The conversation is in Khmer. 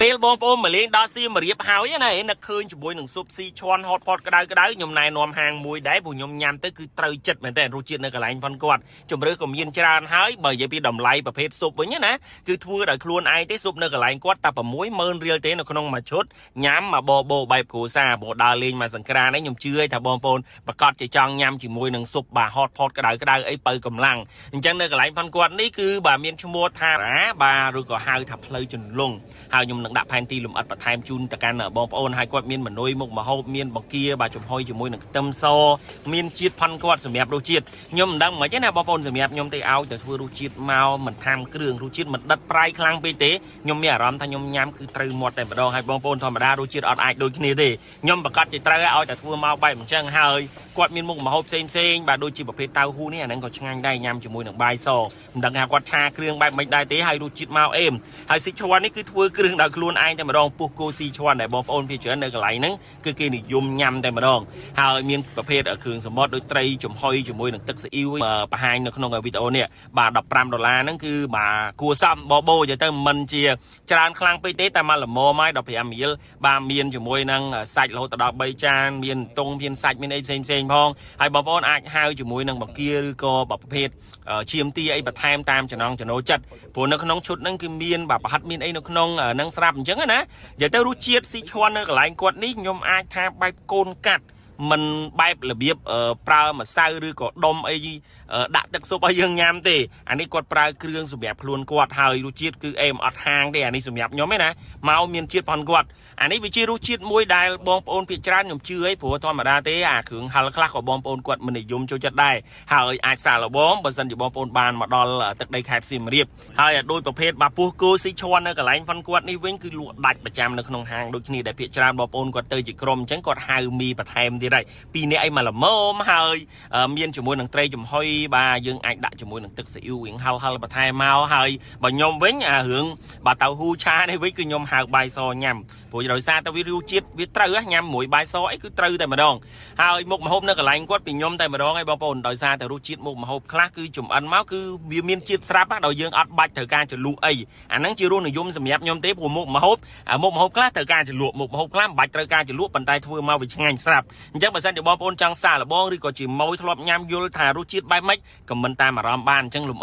ពេលបងប្អូនមកលេងដល់សៀមរាបហើយណាឯនឹកឃើញជាមួយនឹងស៊ុបស៊ីឈွန် hot pot ក្តៅក្តៅខ្ញុំណែនាំហាងមួយដែរព្រោះខ្ញុំញ៉ាំទៅគឺត្រូវចិត្តមែនតើរសជាតិនៅកន្លែងផនគាត់ជំរឿក៏មានច្រើនហើយបើនិយាយពីតម្លៃប្រភេទស៊ុបវិញណាគឺធ្វើដោយខ្លួនឯងទេស៊ុបនៅកន្លែងគាត់តែ60000រៀលទេនៅក្នុងមួយឈុតញ៉ាំមកបបោបែបគ្រួសារព្រោះដើរលេងមកសង្ក្រាននេះខ្ញុំជឿឲ្យថាបងប្អូនប្រកាសជាចង់ញ៉ាំជាមួយនឹងស៊ុបបាទ hot pot ក្តៅក្តៅអីបើកម្លាំងអញ្ចឹងនៅកន្លែងផនគាត់នេះគឺបាទមានឈ្មោះថាបាទឬក៏ហៅថាផ្លូវជន្លង់ ហើយខ្ញុំនឹងដាក់ផែនទីលម្អិតបន្ថែមជូនទៅកាន់បងប្អូនហើយគាត់មានមនុយមុខម្ហូបមានបង្គាបាទចំហុយជាមួយនឹងខ្ទឹមសមានជាតិផាន់គាត់សម្រាប់រសជាតិខ្ញុំមិនដឹងមិនទេណាបងប្អូនសម្រាប់ខ្ញុំទេឲ្យតែធ្វើរសជាតិមកមិនថាមគ្រឿងរសជាតិមិនដិតប្រៃខ្លាំងពេកទេខ្ញុំមានអារម្មណ៍ថាខ្ញុំញ៉ាំគឺត្រូវមាត់តែម្ដងហើយបងប្អូនធម្មតារសជាតិអត់អាចដូចគ្នាទេខ្ញុំប្រកាសជាត្រូវឲ្យតែធ្វើមកបែបអញ្ចឹងហើយគាត់មានមុខម្ហូបផ្សេងផ្សេងបាទដូចជាប្រភេទតៅហ៊ូនេះអាហ្នឹងក៏ឆ្ងាញ់ដែរញ៉ាំជាមួយនឹងបាយសមិនដឹងថាគាត់ឆាគ្រឿងបែបមិនដែរទេហើយរសជាតិមកអេមហើយស៊ីឈွန်នេះគឺធ្វើគ្រឿងដោយខ្លួនឯងតែម្ដងពុះគោស៊ីឈွန်ដែលបងប្អូនភាគច្រើននៅកន្លែងហ្នឹងគឺគេនិយមញ៉ាំតែម្ដងហើយមានប្រភេទគ្រឿងសមុទ្រដូចត្រីចំហុយជាមួយនឹងទឹកស៊ីអ៊ីវបង្ហាញនៅក្នុងវីដេអូនេះបាទ15ដុល្លារហ្នឹងគឺបាទគួរសមបបោនិយាយទៅមិនជាច្រើនខ្លាំងពេកទេតែមកល្មមហើយ15រៀលបាទមានជាមួយនឹងសាច់រហូតដល់3ចានមានតុងមានសាច់មានអីផ្សេងផ្សេងផងហើយបងប្អូនអាចហៅជាមួយនឹងបង្គាឬក៏ប្រភេទឈាមទាអីបន្ថែមតាមចំណងចំណូលចិត្តព្រោះនៅក្នុងឈុតហ្នឹងគឺមានបាទប្រហិតមានអីនៅក្នុងហ្នឹងស្រាប់អញ្ចឹងណានិយាយទៅរសជាតិស៊ីឈွန်នៅកន្លែងគាត់នេះខ្ញុំអាចថាបែបកូនកាត់មិនបែបរបៀបប្រើម្សៅឬក៏ដុំអីដាក់ទឹកស៊ុបឲ្យយើងញ៉ាំទេអានេះគាត់ប្រើគ្រឿងសម្រាប់ខ្លួនគាត់ហើយរសជាតិគឺអេមអត់ហាងទេអានេះសម្រាប់ខ្ញុំទេណាមកមានជាតិផងគាត់អានេះវាជារសជាតិមួយដែលបងប្អូនភាគច្រើនខ្ញុំជឿអីព្រោះធម្មតាទេអាគ្រឿងហឹលខ្លះក៏បងប្អូនគាត់មិននិយមចូលចិត្តដែរហើយអាចសាកល្បងបើសិនជាបងប្អូនបានមកដល់ទឹកដីខេត្តសៀមរាបហើយដោយប្រភេទបាពោះគោស៊ីឈွန်នៅកន្លែងផនគាត់នេះវិញគឺលក់ដាច់ប្រចាំនៅក្នុងហាងដូចគ្នាដែលភាគច្រើនបងប្អូនគាត់ទៅជាក្រុមអញ្ចឹងគាត់ហៅមីបន្ថែមទៀតហើយពីរនាក់អីមកល្មមហើយមានជាមួយនឹងត្រីចំហុយបាទយើងអាចដាក់ជាមួយនឹងទឹកស៊ីអ៊ូរៀងហឹលហឹលបន្ថែមមកហើយបើខ្ញុំវិញអារឿងបាទតៅហ៊ូឆានេះវិញគឺខ្ញុំហៅបាយសញ៉ាំព្រោះដោយសារតែវារសជាតិវាត្រូវញ៉ាំមួយបាយសអីគឺត្រូវតែម្ដងហើយមុខម្ហូបនៅកន្លែងគាត់ពីខ្ញុំតែម្ដងឯងបងប្អូនដោយសារតែរសជាតិមុខម្ហូបខ្លះគឺចំអិនមកគឺវាមានជាតិស្រាប់ដោយយើងអត់បាច់ត្រូវការជ្រលក់អីអាហ្នឹងជារសនិយមសម្រាប់ខ្ញុំទេព្រោះមុខម្ហូបមុខម្ហូបខ្លះត្រូវការជ្រលក់មុខម្ហូបខ្លះមិនបាច់ត្រូវការជ្រលក់ប៉ុន្តែធ្វើមកវាឆ្ងាញ់ស្រាប់អញ្ចឹងបើសិនជាបងប្អូនចង់សាកល្បងឬក៏ជាម៉ួយធ្លាប់ញ៉ាំយល់ថារសជាតិបែបម៉េចក៏មិនតាមអារម្មណ៍បានអញ្ចឹងលំ